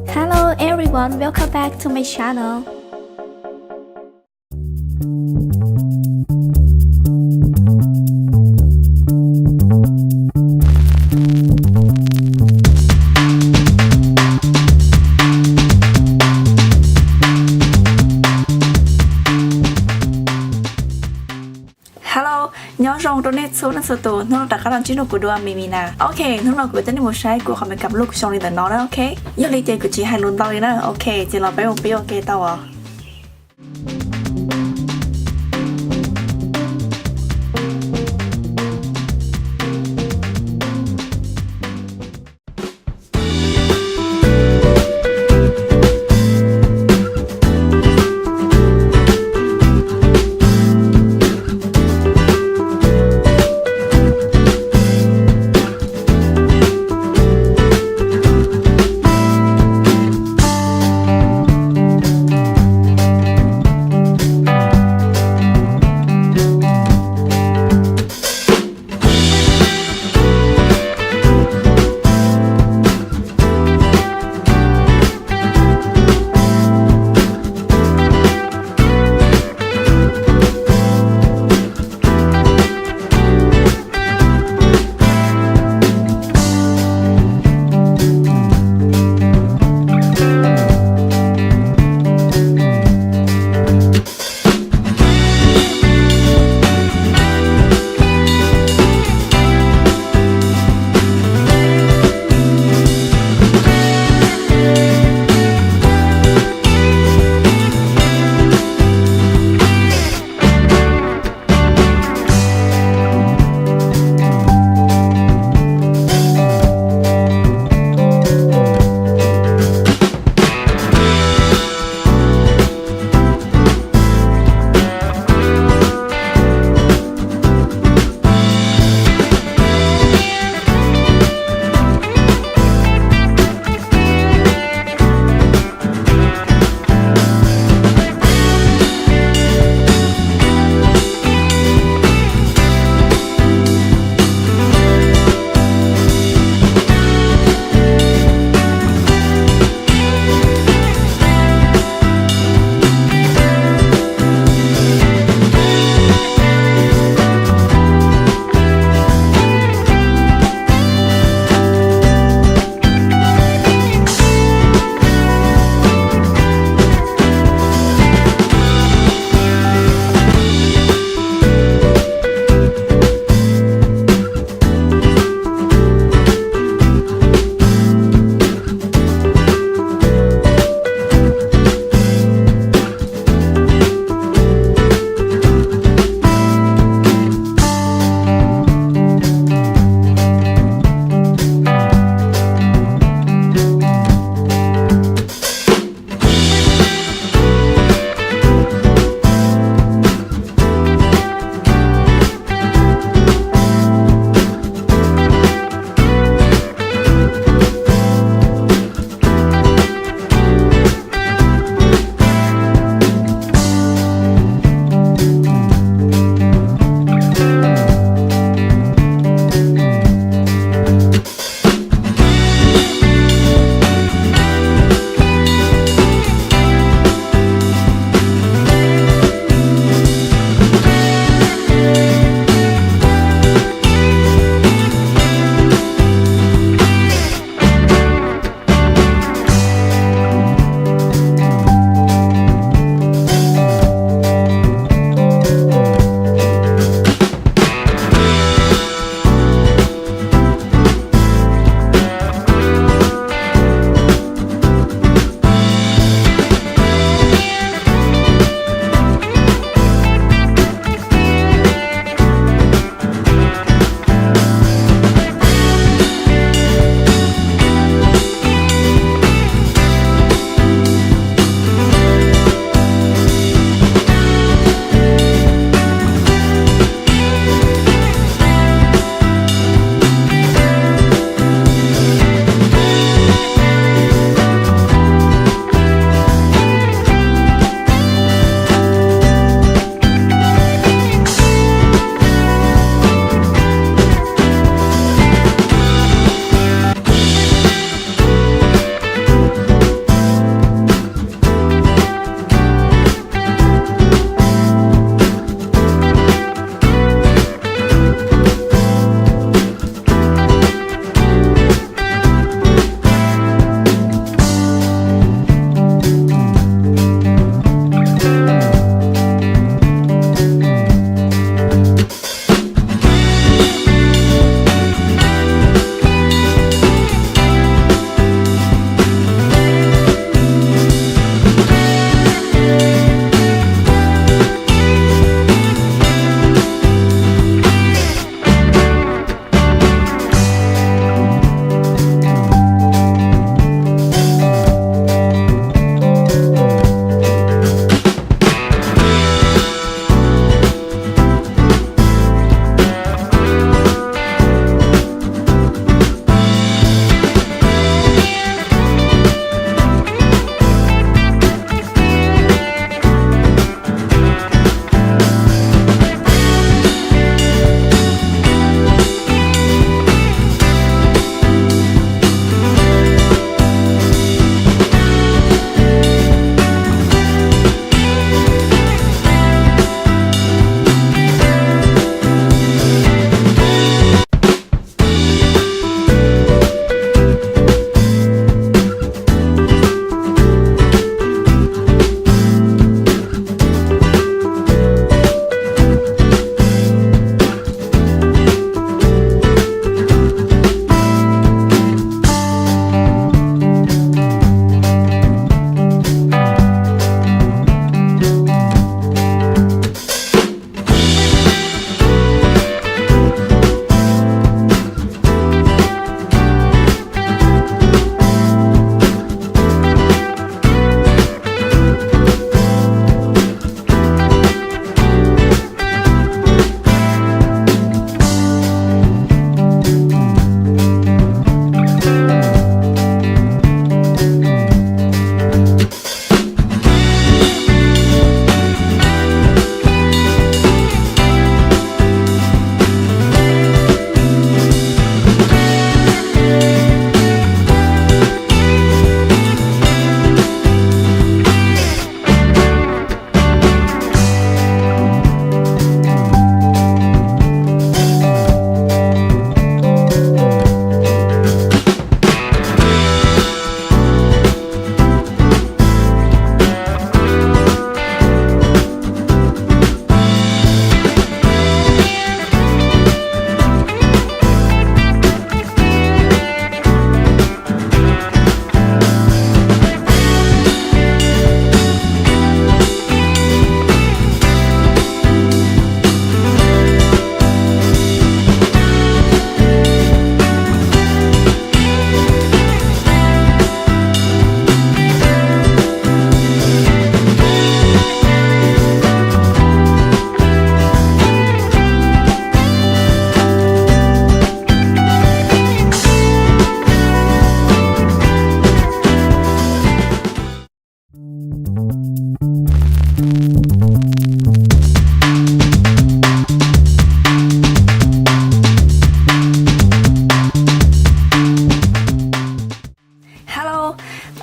Hello everyone, welcome back to my channel. Hello, nyob zoo rau nej txhua leej txhua tus, hnub no rov qab los ntsib nrog kuv dua Mimina. Ok, hnub no kuv coj nej mus saib kuv qhov makeup look zoo li ntawm no na, ok. Yog li ces kuv tsis hais lus ntau li na, ok, ces los peb mus pib ua ke tau os.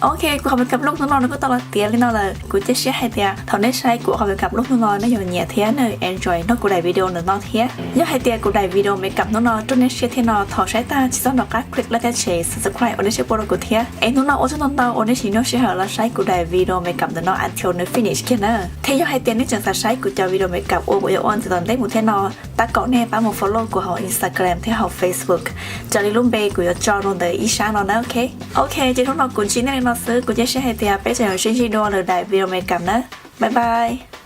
Ok, kuv qhov makeup look hnub no nws kuj tau los tiav li no lawm. Kuv cia siab hais tias thaum nej saib kuv qhov makeup look hnub no nej yuav nyiam thiab nej enjoy nrog kuv daim video ntawm no thiab. Yog hais tias kuv daim video makeup hnub no rau nej siab thiab no, thov saib tag tsis txhob nco qab click like thiab share, subscribe ua nej siab pub rau kuv thiab. Es hnub no ua tsaug ntau ntau uas nej tseem muab sij hawm los saib kuv daim video makeup ntawm no until nws finish kiag na. Thiab yog hais tias nej tseem xav saib kuv cov video makeup uas kuv yuav ua ntxiv tom ntej mus thiab no, tab kaum nej pab mus follow kuv hauv Instagram thiab hauv Facebook, raws li lub npe kuv yuav tso rau ntawm ib sab no na, ok? Ok, ces hnub no kuv ntsib nej li no xwb, kuv cia siab hais tias peb tseem yuav sib ntsib dua lwm daim video makeup na. Bye bye.